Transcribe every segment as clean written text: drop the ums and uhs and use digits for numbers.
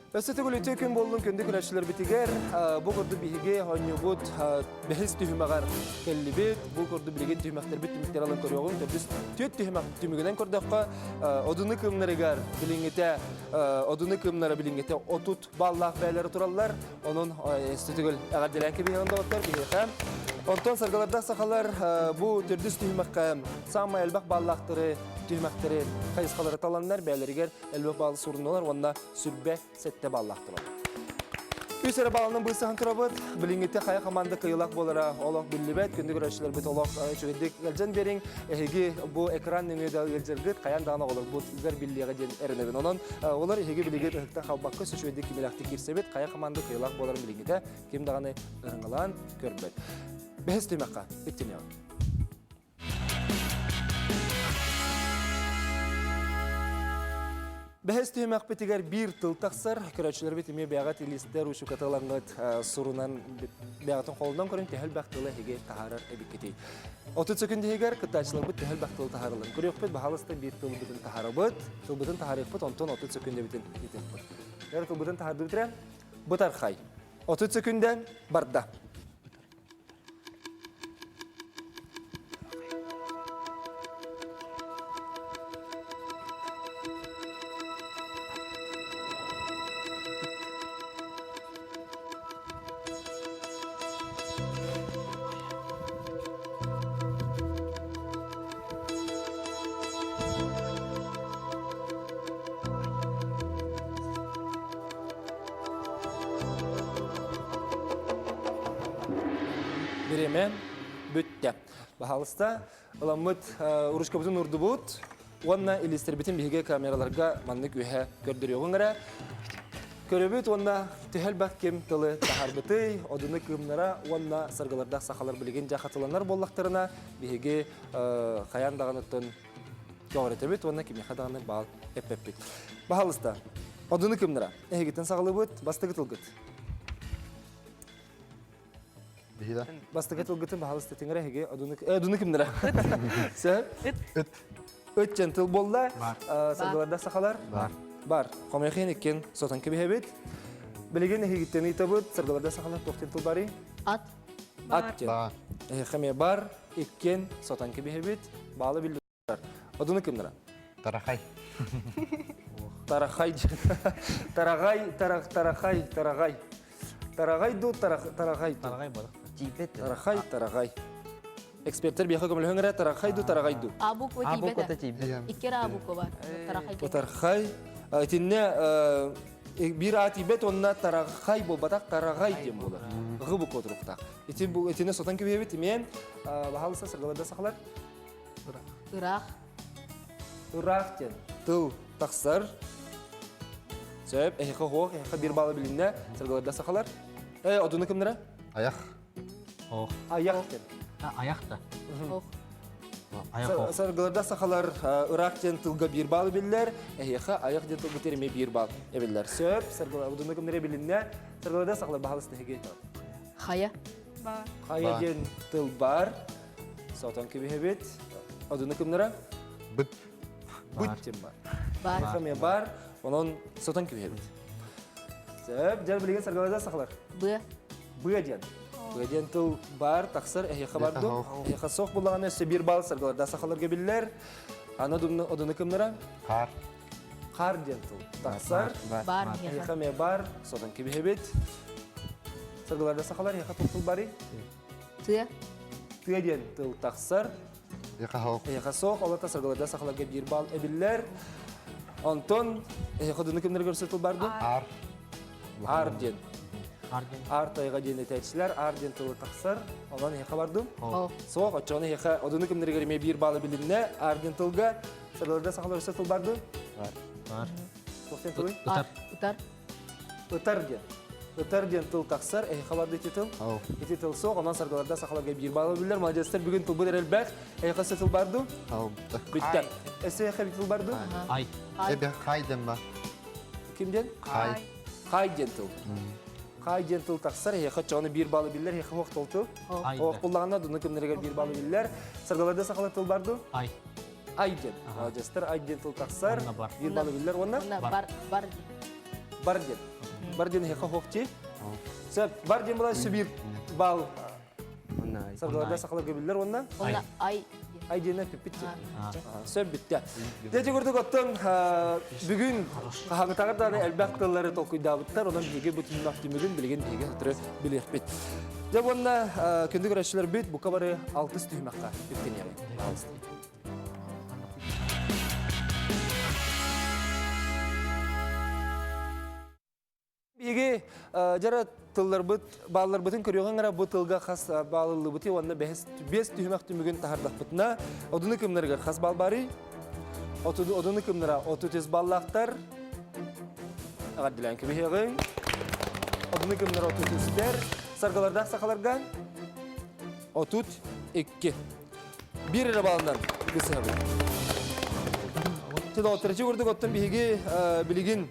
Өссө төгүл үтүө күн буоллун күндү көрөөччүлэрбитигэр. Бу курдук биһиги оонньуубут бэһис түһүмэҕэр кэллибит. Бу курдук билигин түһүмэхтэрбит түмүктэр алан көрүөҕүҥ. Төрдүс түөрт түһүмэх түмүгүнэн көрдөххө, Одуну кыымнарыгар билиҥҥитэ Одуну кыымнара билиҥҥитэ 30 баллаах бээлэрэ тураллар. Онон өссө төгүл эҕэрдэлээн кэбиһэҕин доҕоттор биһиэхэ. Онтон саргылардаах сахалар бу төрдүс түһүмэххэ саамай элбэх баллаахтары түһүмэхтэри хайысхалары таланнар бээлэригэр элбэх балл суруннулар уонна сүрбэ сэттэ баллаахтылар. Үс эрэ баллынан быысаһан турабыт. Билиҥҥитэ хайа команда кыайыылаах буолара олох биллибэт. Күндү көрөөччүлэрбит олох үчүгэйдик ыалдьан биэриҥ. Эһиги бу экран нөҥүө да ыалдьаргыт хайаан даҕаны оҕолорбут ыгар биллиэҕэ диэн эрэнэбин. Онон олор эһиги билигин ыһыктан халбакка үчүгэйдик кимилэхтик киирсэбит. Хайа команда кыайыылаах буоларын билиҥҥитэ ким даҕаны ырыҥалаан көрбөт. Бэһис түмэххэ иттиниэҕиҥ. Бэһис түһүмэхпитигэр биир тыл тахсар. Көрөөччүлэрбит эмиэ бэйэҕит илиистэр учуката ылаҥҥыт сурунан бэйэҕитин холунан көрөн төһө элбэх тылы эһиги таһаарар эбиккитий. 30 секунд иһигэр кыттааччыларбыт төһө элбэх тылы таһааралларын көрүөхпүт. Баһаалыста биир тылбытын таһаарабыт. Тылбытын таһаарыахпыт, онтон 30 секундэбитин ыытыахпыт. Эр тылбытын таһаардыбыт эрэ. Бытархай. 30 секундэ барда. Бириэмэ бүттэ. Баһаалыста, ыламмыт ручкабытын урдубут уонна илиистэрбитин биһиги камераларга маннык үөһэ көрдөрүөҕүҥ эрэ. Көрөбүт уонна төһө элбэх ким тылы таһаарбытый, одуну кыымнара уонна саргылардаах сахалар билигин дьэ хатыланар буоллахтарына, биһиги хайаан даҕаныттан көҕүрэтэбит уонна кимиэхэ даҕаны баал эппэппит. Баһаалыста, одуну кымнара. Эһигиттэн саҕалыыбыт, бастакы тылгыт. Биһида. Бастакы тылгытын баһаалыста тиҥэрэ эһиги одуну одуну кимнэрэ? Сөп? Ыт. Ыт диэн тыл буолла. Бар. Саргыларда сахалар? Бар. Бар. Хомойхин иккин сотон кэбиһэбит. Билигин эһигиттэн ыйтабыт. Саргыларда сахалар туох диэн тыл барый? Ат. Ат диэн. Бар. Эһиэхэ бар, иккин сотон кэбиһэбит. Баалы биллэр. Одуну кимнара? Тарахай. Тарахай. Тарагай, тарах, тарахай, тарагай. Тарагай ду, тарахай ду. Тарагай балык. Тиийбэт. Тарахай, тарагай. Эксперттер биэхэ көмөлөһөн эрэ тарахай ду, тарагай ду. А буква А тиийбэт. буквата тиийбэт. Икки эрэ А буква бар. Тарахай. Тарахай. Итиннэ биир а тиийбэт уонна тарахай буолбатах тарагай диэн буолар. Ғы буква туруктаах. Ити бу итини сотон кэбиһэбит имиэн баһаалыста сыргаларда сахалар. Ыраах. Ыраах диэн тыл тахсар. Сөп, эһиэхэ хоох, эһиэхэ биир балла билиннэ, сыргаларда сахалар. Э, одуну кимнэрэ? Аяқ. Ох. Аяқ диэн. Аяқ да. Ох. Аяқ ох. Саргыларда сахалар ыраах диэн тылга биир балл биллэр, эһиэхэ аяқ диэн тылга тереме биир балл эбиллэр. Сөп, саргылар одуну кимнэрэ билиннэ, саргыларда сахалар баһалыс тэһиги. Хайа. Бар. Хайа диэн тыл бар. Сотон кэбиһэбит. Одуну кымнара? Быт. Быт диэн бар. Бар. Хамия бар. Онон сотон кэбиһэбит. Сөп, дьэр билигин саргаларда сахалар. Быа. Быа диэн. Быа диэн тыл бар, тахсар, эһиэхэ бар ду. Эһиэхэ сох буллаҕына өссө биир бал саргаларда сахаларга биллэр. Аны одуну кымнара? Хаар. Хаар диэн тыл. Тахсар. Бар. Эһиэхэ эмиэ бар. Сотон кэбиһэбит. Саргыларда сахалар эһиэхэ тыл бары. Тыа. Тыа диэн тыл тахсар. Эһиэхэ суох. Эһиэхэ суох, ол ата саргыларда сахаларга биир балл эбиллэр. Онтон эһиэхэ дыны кимнэр көрсө тыл барды? Аар. Аар диэн. Аар диэн. Аар тайга диэн этээччилэр, аар диэн тылы тахсар. Онон эһиэхэ бардым. О. Суох, оччоҕуна эһиэхэ одуну кимнэригэр эмиэ биир балл эбилиннэ. Аар диэн тылга саргыларда сахалар өссө тыл барды? Бар. Бар. Туох диэн тылый? Ытар. Ытар. Ытар диэн. Ытар диэн тыл тахсар, эһиэхэ барды ити тыл. Ити тыл суох, онон саргыларда сахаларга биир баалы биллэр. Молодецтар, бүгүн тылбыт эрэлбэт. Эһиэхэ өссө тыл бар дуу? Бүттэ. Өссө эһиэхэ тыл бар дуу? Ай. Эбэ хай диэн ба. Ким диэн? Хай. Хай диэн тыл. Хай диэн тыл тахсар, эһиэхэ чоҕону биир баалы биллэр, эһиэхэ хуох тыл тыл. Хуох буллаҕына, дуну кимнэригэр биир баалы биллэр. Саргыларда сахалар тыл бар дуу? Ай. Ай диэн. Молодецтар, ай диэн тыл тахсар. Биир баалы биллэр уонна? Бар. Бар. Бар диэн. Бар диэн эһиэхэ хоһуохчи. Сөп, бар диэн була сүбир бал Саргыларда сахаларга биллэр уонна Онна ай ай диэнэ пиппит. Сөп бүттэ. Дьэ курдук оттон бүгүн хаһаҥытаҕар даҕаны элбэх тыллары толкуйдаабыттар, онон биһиги бу түмүк түмүгүн билигин биһиги сотору билиэхпит. Дьэ уонна күндү көрөөччүлэрбит бука бары алтыс түһүмэххэ үктэниэҕиҥ. Биһиги дьара тылларбыт баалларбытын көрүөҕүҥ эрэ бу тылга хас баалыллыбыты уонна бэһис биэс түһүмэх түмүгүн таһардахпытына одуну кымнарыгар хас баал баарый? Одуну кымнара 33 баллаахтар. Эҕэрдэлээн кэбиһиэҕиҥ. Одуну кымнара 33-тэр. Саргылардаах сахаларга 32. Биир эрэ балынан бысыһабыт. Тедоҕотторчу курдук оттон биһиги билигин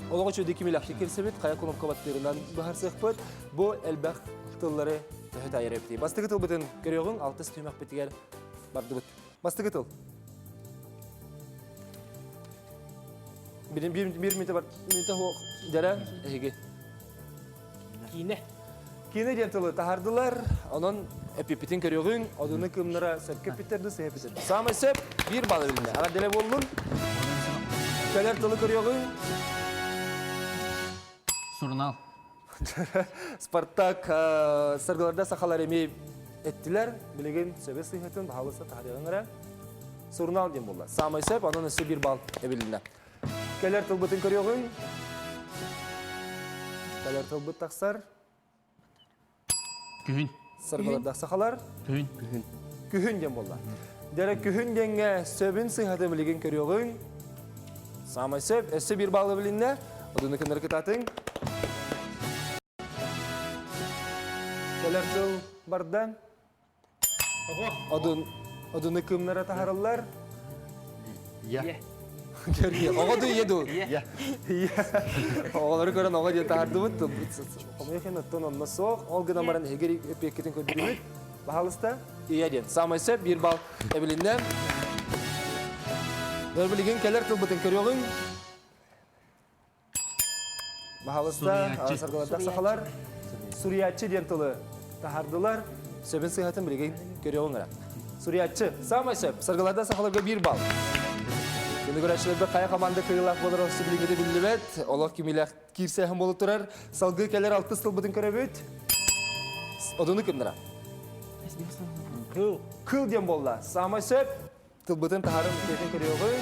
Олоҕу үчүгэйдик кимилэхтик кирсибит, хайа кнопка баттыырынан быһарсыахпыт. Бу элбэх тыллары төһө таайар эбитий. Бастакы тылбытын көрүөҕүҥ, алтыс түһүмэхпитигэр бардыбыт. Бастакы тыл. Бир, бир, бир мүнтэ бар, мүнтэ хуох дьара эһиги. Киинэ. Киинэ диэн тылы таһардылар, онон эпиппитин көрүөҕүҥ, одуну кымнара сөпкө эппиттэр дуу, сыһа эппиттэр дуу. Саамай сөп, биир балл эбилиннэ. Эҕэрдэлэ буоллун. Кэлэр тылы көрүөҕүҥ. Сурунаал. Спартак саргыларда сахалар эмиэ эттилэр. Билигин сөбө сыһыатын баһаалыста таһарыаҕыҥ эрэ. Сурунаал диэн буолла. Саамай сөп, онон өссө биир балл эбилиннэ. Кэлэр тылбытын көрүөҕүҥ. Кэлэр тылбыт тахсар. Күһүн. Саргылардаах сахалар. Күһүн. Күһүн. Күһүн диэн буолла. Дэрэ күһүн диэҥҥэ сөбүн сыһатын билигин көрүөҕүҥ. Саамай сөп, өссө биир баллы билиннэ. Одуну кыннары кытаатыҥ. Кэлэр тыл барда. Одун, одуну кымнара таһараллар. Я. Көрүө. Оҕо ду, ийэ ду? Я. Оҕолору көрөн оҕо диэн таһардыбыт. Хомуйа оттон онно суох. Ол гынан баран эһиги эпиэккитин көрдүгүт. Баһалыста. Ийэ диэн. Самай сөп, биир балл эбилиннэ. Билигин кэлэр тылбытын көрүөҕүҥ. Баһалыста, саргылардаах сахалар суруйааччы диэн тылы таһардылар. Сөбүн сыһатын билигин көрүөҕүҥ эрэ. Суруйааччы самай сөп. Саргыларда сахаларга биир балл. Күнү көрөөччүлэрбэ хайа команда кыайыылаах буолар өссө билиҥҥитэ биллибэт. Олох кимилээх киирсээһин буола турар. Салгыы кэлэр алтыс тылбытын көрөбүт. Одуну кымнара. Кыл. Кыл диэн буолла. Самай сөп. Тылбытын таһарын үтүөтүн көрүөҕүҥ.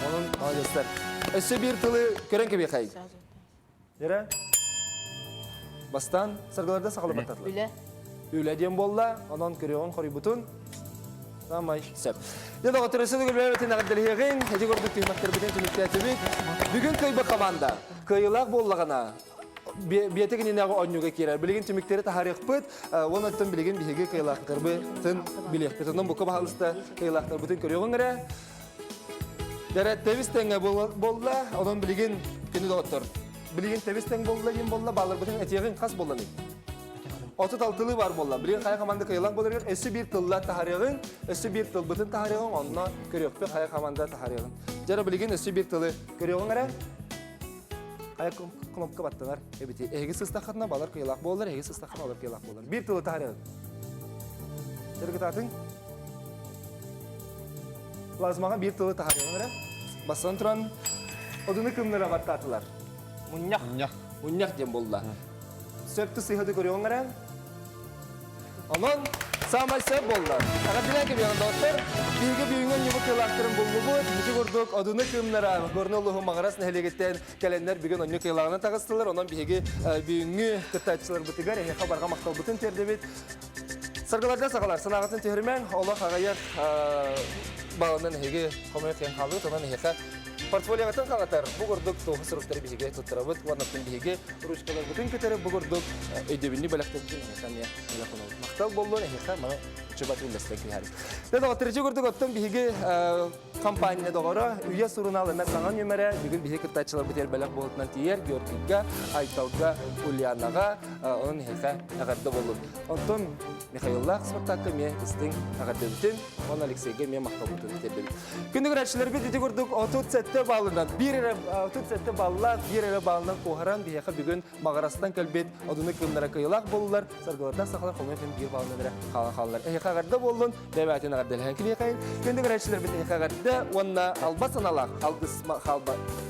Онон молодецтар. Өссө биир тылы көрөн кэбиэхэй. Эрэ? Бастаан саргыларда сахалы баттатылар. Үлэ. Үлэ диэн буолла. Онон көрүөҕүн хоруйбутун. Самай сөп. Дьэ доҕоттор, өссө да көрбөтүн эҕэрдэлиһиэҕиҥ. Ити курдук түһүмэхтэрбитин түмүктээтибит. Бүгүн кыайбыт команда кыайыылаах буоллаҕына биэтэ кининээҕи оонньууга киирэр. Билигин түмүктэри таһаарыахпыт. Уон оттон билигин биһиги кыайылаахтарбытын билиэхпит. Онон бука баһаалыста кыайылаахтарбытын көрүөҕүҥ эрэ. Дэрэ тэбис тэҥҥэ буолла. Онон билигин күнү доҕоттор. Билигин тэбис тэҥ буолла диэн буолла. Бааларбытын этиэҕиҥ хас буолланый? 36-лыы бар буолла. Билигин хайа команда кыайылаах буоларыгар өссө биир тылла таһаарыаҕыҥ, өссө биир тылбытын таһаарыаҕыҥ, онно көрүөхпүт хайа команда таһаарыаҕын. Дьэ билигин өссө биир тылы көрүөҕүҥ эрэ. Хайа кнопка баттанар эбити. Эһиги сыстаххытына балар кыйылаах буолар, эһиги сыстаххына балар кыйылаах буолар. Биир тылы таһаарыаҕыҥ. Дыргытаатыҥ. Плазмаҕа биир тылы таһаарыаҕыҥ эрэ. Бастан туран, одуну кымнара баттаатылар. Мунньах. Мунньах. Мунньах диэн буолла. Сөптү сыыһады көрүөҕүҥ эрэ. Онон саамай сөп буолла. Эҕэрдэлээн кэбиһэҕин доҕоттор. Биһиги бүгүҥҥү оонньуубут кыылаахтарын буллубут. Ити курдук Одуну кыымнара Горнай улууһун Маҕарас нэһилиэгиттэн кэлэннэр бүгүн оонньуу кыайыылааҕынан таҕыстылар. Онон биһиги бүгүҥҥү кыттааччыларбытыгар эһиэхэ барҕа махталбытын тиэрдэбит. Саргыларга саҕалар санааҕытын түһэримэҥ. Олох аҕыйах балынан эһиги хомойо киэн хаалбыт. Онон эһиэхэ портфолиоҕытын хаҥатар бу курдук туоһу суруктары биһиги туттарабыт уонна биһиги ручкаларбытын көтөрө бу курдук өйдөбүнньүк бэлэхтэрбитин эһиэхэ эмиэ бэлэх оҥоробут. Махтал буоллун эһиэхэ маны. Чоччубат үллэстэн киһэрин. Дэ доҕотторчу курдук оттон биһиги компания доҕоро Үйэ сурунаал эмэ саҥа нүмэрэ бүгүн биһиги кыттааччыларбыт бэлэх буолтунан тиийэр Георгийга, Айталга, Ульянаҕа, онон эһиэхэ эҕэрдэ буоллун. Онтон Михаиллаах Спартакка эмиэ истиҥ эҕэрдэбитин, уонна Алексейга эмиэ махталбытын тиэрдэбит. Күндү көрөөччүлэрбит ити курдук 37 баллынан, биир эрэ 37 баллаах, биир эрэ баллынан куоһаран биһиэхэ бүгүн Маҕарастан кэлбит одуну кыымнара кыайыылаах буоллулар, саргылардаах сахалар хомуйа күн биир баллынан эрэ хаалан хааллар. Эһиэхэ эҕэрдэ буоллун, бэйэбээтин эҕэрдэлэһэн килиэхэйин. Күндү көрөөччүлэрбит эһиэхэ эҕэрдэ уонна алба саналаах алгыс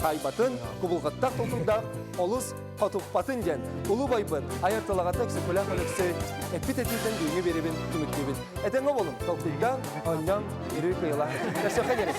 хаайбатын, кубулҕаттаах толкуйдаах олус хотуппатын диэн улуу байбыт айар тылаҕата Өксөкүлээх Өлөксөй эппит этиитин бүгүҥҥү биэрэбин түмүктүүбүн. Этэҥҥэ буолуҥ, толкуйдаан, оонньоон, өрүү кыайыылаах. Өссө диэри.